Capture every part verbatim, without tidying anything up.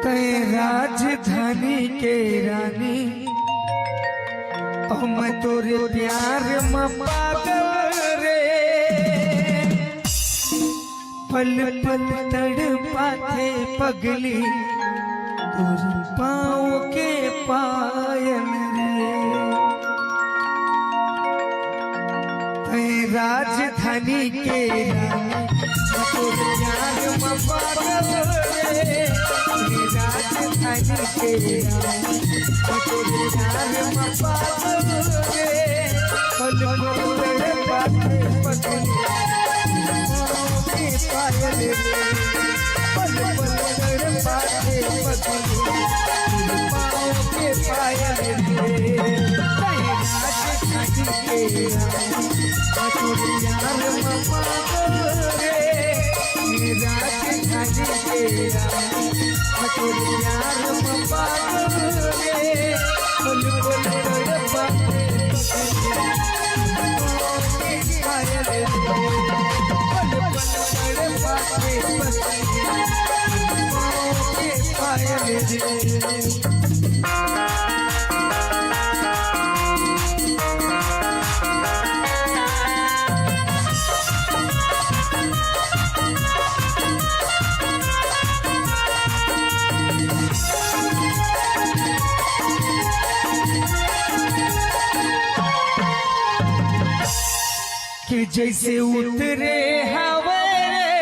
तैं राजधानी के रानी, अउ मैं तोरे प्यार म पागल रे। पल पल तड़पाथे पगली, तोरे पाँव के पायल रे। तैं राजधानी के रानी, तोर प्यार म पागल रे। तैं राजधानी के रानी, तोर प्यार म पागल रे। पल पल तड़पाथे पगली, पाँव के पायल रे। पल पल तड़पाथे पगली, पाँव के पायल रे। तैं राजधानी के रानी, तोर प्यार म पागल रे। राजधानी के रानी, तोर प्यार म पागल रे। पल पल तड़पाथे पगली, पाँव के पायल रे। पल पल तड़पाथे पगली, पाँव के पायल रे। कि जइसे उतरे हवय रे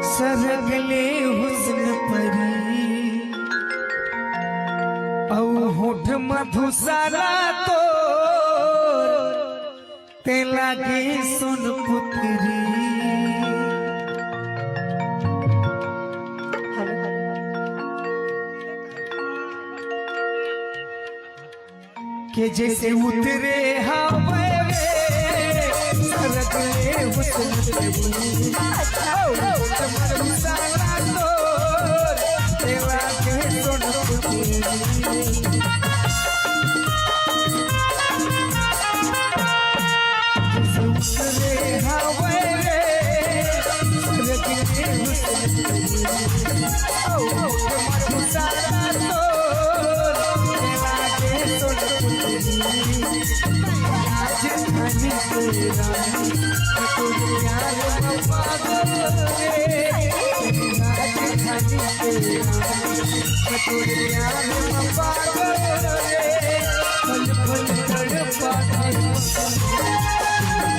सरग ले हुस्न परी, अउ होठ मधुशाला तोर, तैं लागे सोन पुतरी। के जइसे उतरे हवय रे सरग ले हुस्न परी। ओ, मधुशाला तोर, तैं लागे सोन पुतरी। जइसे उतरे हवय रे सरग ले हुस्न परी। ओ, मधुशाला तोर, तैं लागे सोन पुतरी। राजधानी के रानी, तोर प्यार म पागल रे। राजधानी के रानी, तोर प्यार म पागल रे। पल पल तड़पाथे पगली,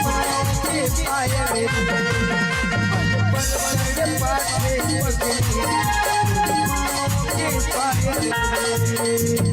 पाँव के पायल रे। पल पल तड़पाथे पगली, पाँव के पायल रे।